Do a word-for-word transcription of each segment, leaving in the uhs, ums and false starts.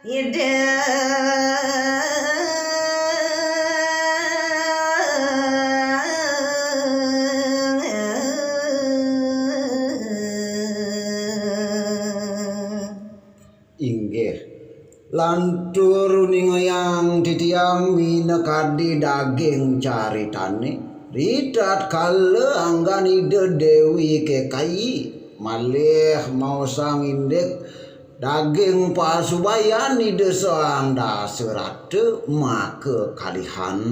Ida. Inggih. Lantur uningayang titiang minakadi daging caritane, ritatkala anggan Ida Dewi Kekayi malih maosang indik daging pasubayan Ida Sang Dasarata makakalihan.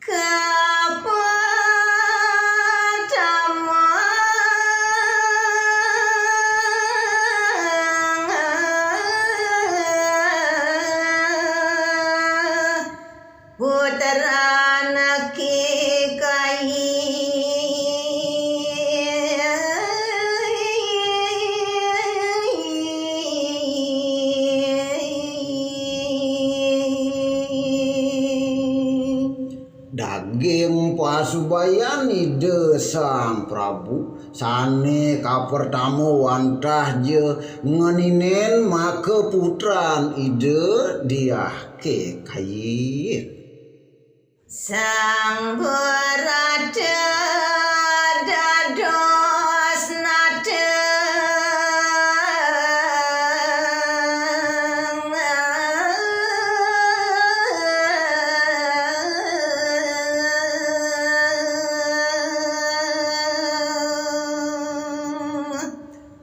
Kapertama, putra anak Kekayi. Daging pasubayan Ida Sang Prabu sane kapertama wantah ja ngeninin maka putran Ida Diah Kekayi. Sang Barata dados nateng.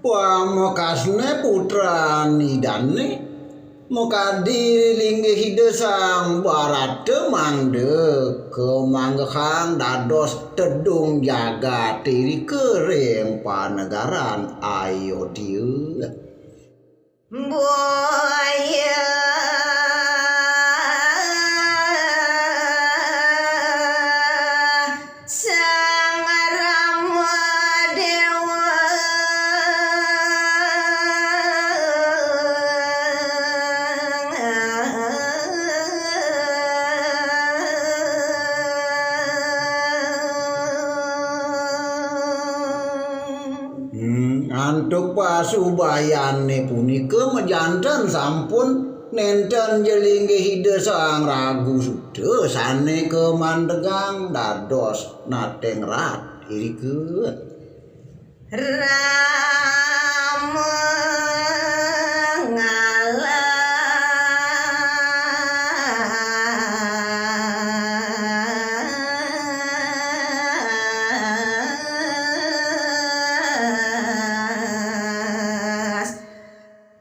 Pamekasne putran Idane, makadi linggih Ida Sang Barata mangda kamanggehang dados tedung jagat irika ring panegaran Ayodya. Boya Sang Rama Dewa. Hmm, antuk pasubayane punika majanten sampun nenten ja linggih Ida Sang Ragu Suda sane kamantegang dados nateng rat irika. Rama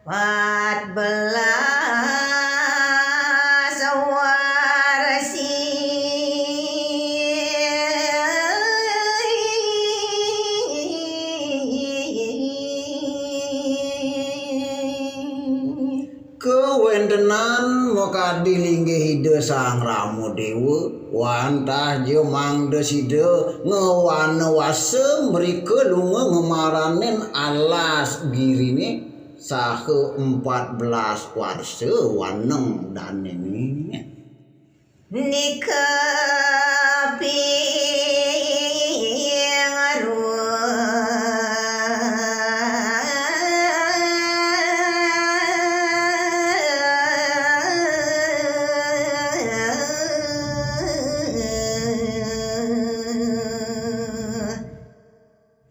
Pat belas warsi. Kawentenan makadi linggih Ida Sang Rama Dewa, wantah ja mangda sida ngawana wasa mrika lunga ngemaranin alas girine, saha empat belas warsa waneng danene. Nika ping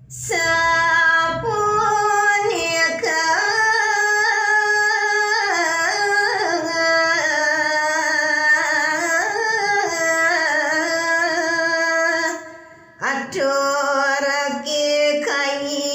Sapunika atur Kekayi.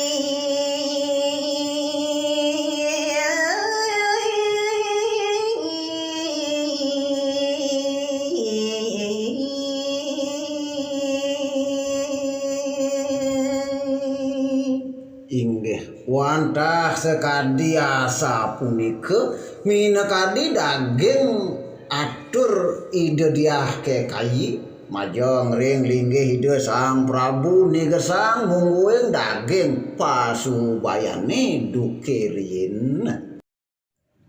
Inggih, wantah sakadi asapunika, minakadi daging atur Ida Diah Kekayi, majeng ring linggih Ida Sang Prabu nigesang mungguing daging pasubayane duke riin.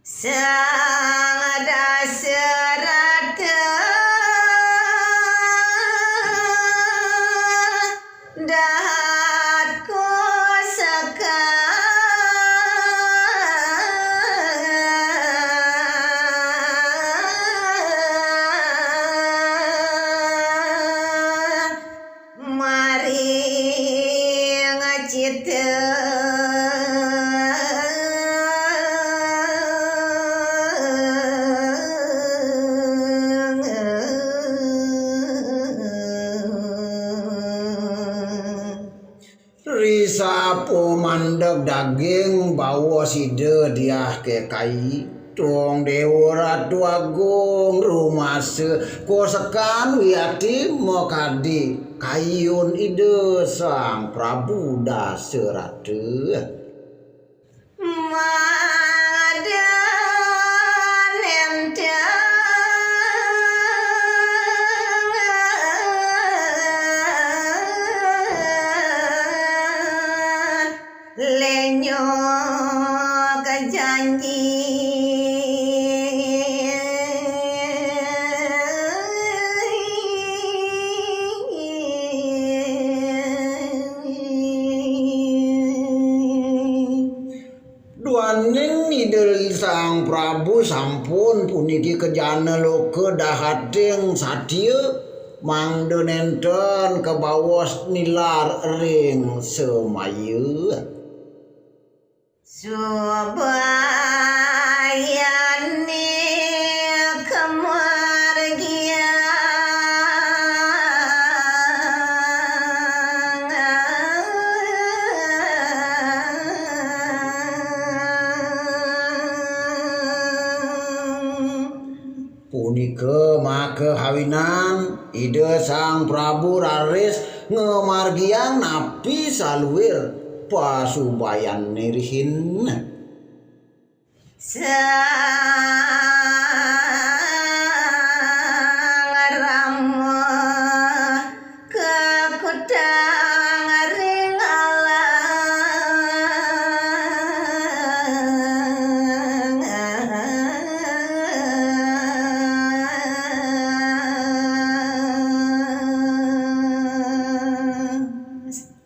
Sang Dasarata dahat kosaka. Ri sapo mandeg daging bawa sida diah ke kai. Tong Dewa Ratu Agung rumasa kosekan wiakti makadi kayun Ida Sang Prabu Dasarata. Mangda nentang lenyo ka janji. Duaning Ida Sang Prabu sampun puniki kejana loka dahating satia, mangda nenten kabaos nilar ring semaya. Subayane kamargiang. Punika maka awinan Ida Sang Prabu raris ngamargiang napi saluir pasubayane rihin. Sang Rama kakutang ring alang.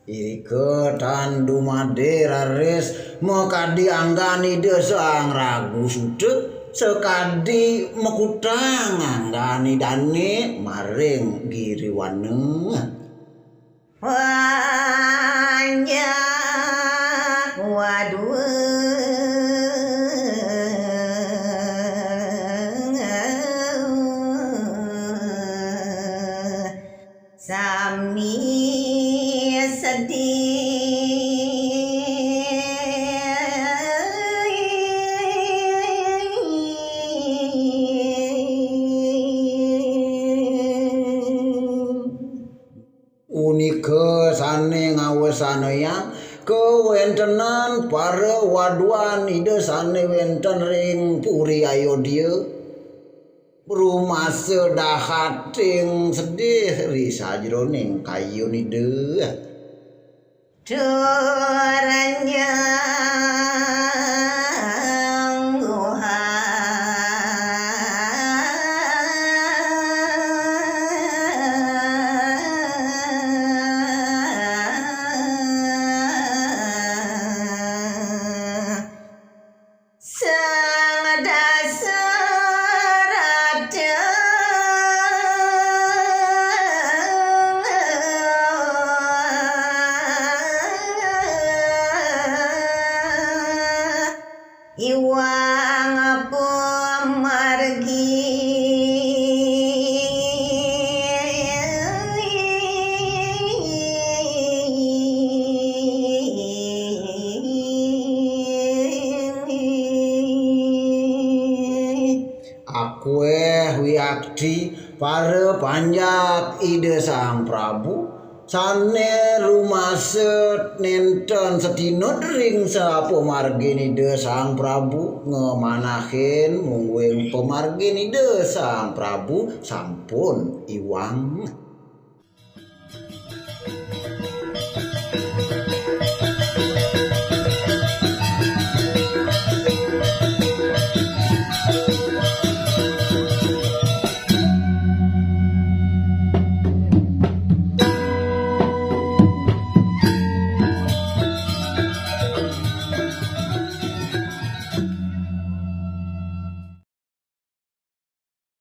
Irika tan dumadi raris makadi anggan Ida Sang Ragu Suta, sakadi makutang anggan Idane maring Giriwana. Panjak wadua sami sedih. Punika sane ngawasanayang kawentenan para waduan Ida sane wenten ring Puri Ayodya. Rumasa dahating sedih ri sajroning kayun Ida. Tur nyangguhang. Sang Dasarata. Iwang pamargi. Akueh wiakti para panjak Ida Sang Prabu, sane rumasa nenten satinut ring sapamargin Ida Sang Prabu, ngamanahin mungguing pamargin Ida Sang Prabu sampun iwang.